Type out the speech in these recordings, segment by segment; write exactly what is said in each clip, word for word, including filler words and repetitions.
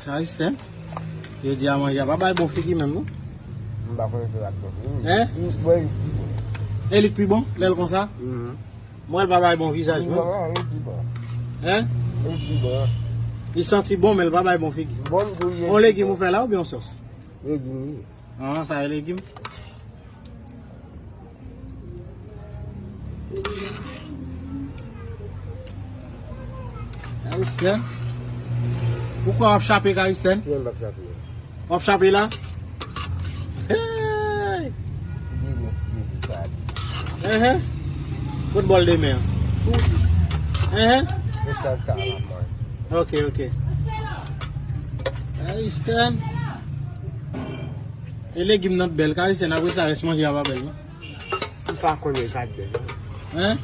Karistèn, yo di a manje a pa bay bon figi menm, non? M pa konnen se la k bon. Hein? Mwen, li pi bon. E li k pi bon, lè l konsa? Mhm. Mwen, l pa bay bon vizaj, non? Non, li pi bon. Hein? Li pi bon. Li santi bon, men l pa bay bon figi. Bon, m tou ye. On legim ou fè la oubyen on sòs? Legim, wi. Ah, sa e legim? Karistèn. Ou kwè w ap chape, Karistèn? Mwen p ap chape. W ap chape la? Hey! Demen, si Dye vle, sa ale. Enhen. Kot bòl demen an? Enhen. Pou sa, sa la, man. Ok, ok. Karistèn. E legim nan t bèl, Karistèn, apre sa, rès manje a pa bèl, non? M pa konnen sa k bèl, non. Hein?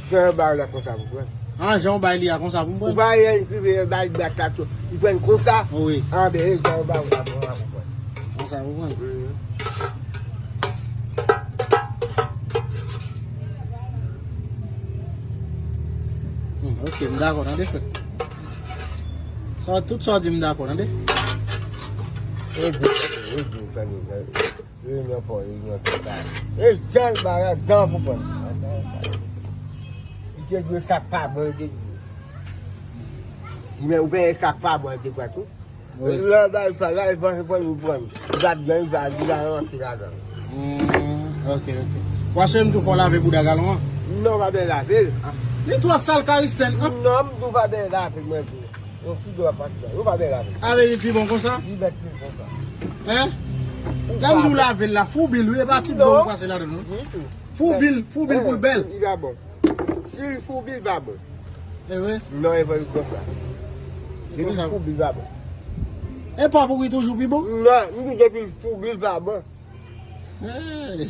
Jan yo ba w la konsa pou pran. Ah, jan w bay li a konsa pou m pran? Ou pa wè l rive bay bak la tou. Li pran konsa. Wi. Ah, ben, jan yo ba w la konsa pou pran. Konsa pou pran? Mhm. Hmm, ok, m dakò, tande, frè. Sa, tout sa w di, m dakò, tande. E di, e di, tande, tande. Reyinyon pa w, reyinyon tèt a. E jan l ba w la, jan pou pran. Li te dwe sa k pa bon, li te dwe. Li men ou peye sa k pa bon, li te pran tou. Wi. Lè l ba l pa la, li panse pran, li pran. Li pa t gen, li pa, li pa ranse ladan. Hmm, ok, ok. W ap se m tou fò lave bouda galon an? Non, w pa byen lave l. Li twò sal, Karistèn, an? Non, m tou pa byen lave, mwen tou. Yon ti dwa pase la. Yo pa byen lave. Avè li pi bon konsa? Li mèt pi konsa. Hein? Lè m di w lave l la, foubi l, wi, e pa ti dlo ou pase ladan l, non. Ditou. Foubi l, foubi l pou l bèl. Li pa bon. Si l foubi, li pa bon. E vre? Non, e pa konsa. Depi l foubi, li pa bon. E pa pou ki toujou pi bon? Non, depi l foubi, li pa bon. Hey!